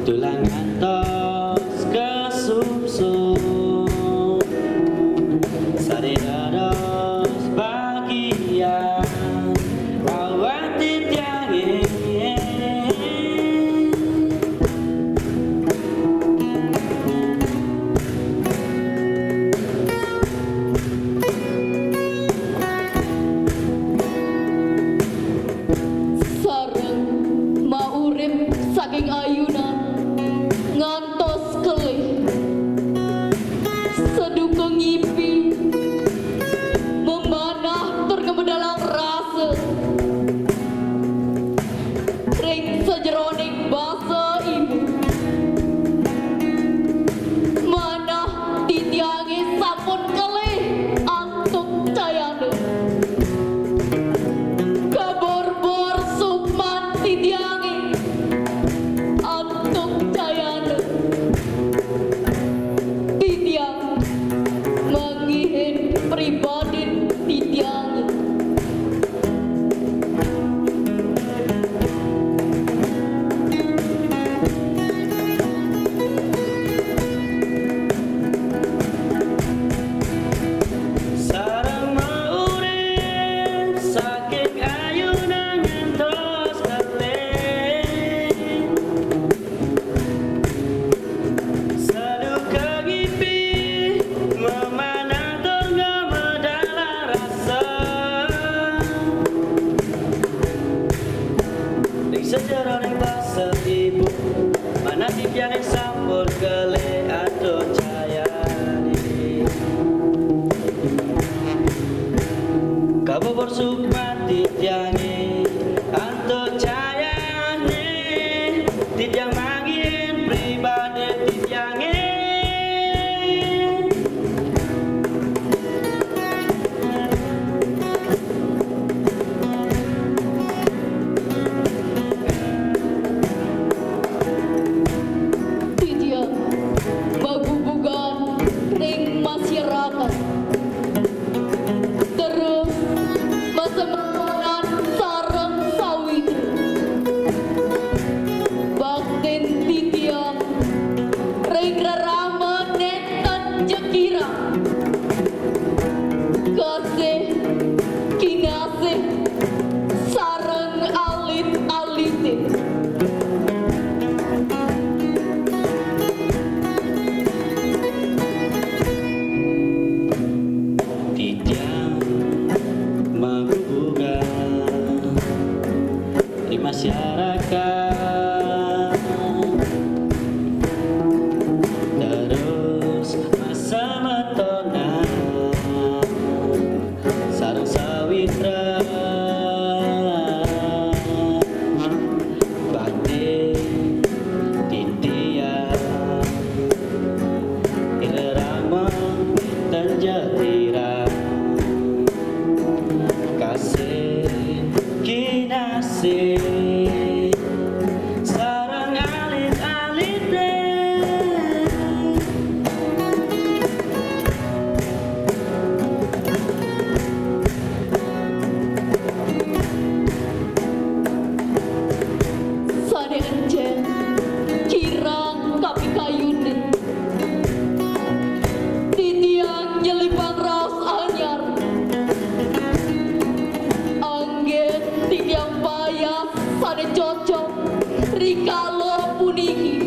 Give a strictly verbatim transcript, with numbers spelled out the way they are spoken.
Tulang ngantos kesumsum, sare dados bagian awak titiange. Sareng maurip saking ayunan ngantos kelih, seduka ngipi, memanah tur ngemedalang rasa ring sajeroning basa ibu. Manah titiange sampun kelih antuk cayana. Kaborbor sukman titiange antuk cayana. Titiang manggihin pribadin titiange. Sareng maurip saking ayunan ngantos kelih. Saduka ngipi, memanah tur ngemedalang rasa. Ring sajeroning basa ibu, manah titiange sampun kelih antuk cayane. Kaborbor sukman titiange antuk cayane, titiang manggihin pribadin titiange. Titiang magubugan ring masyarakat. Terus masemetonan sareng sawitra. Baktin titiang ring rerama nenten jekirang. Kasih, kinasih, sareng alit-alite. Titiang magubugan di masyarakat, terus masemetonan sareng sawitra. Baktin titiang, irama nenten jekirang. Kasih, kinasih, sareng alit-alite. Sane encen kirang kapikayune, titiang nyelipang raos anyar. Anggen titiang payas sane cocok rikala puniki.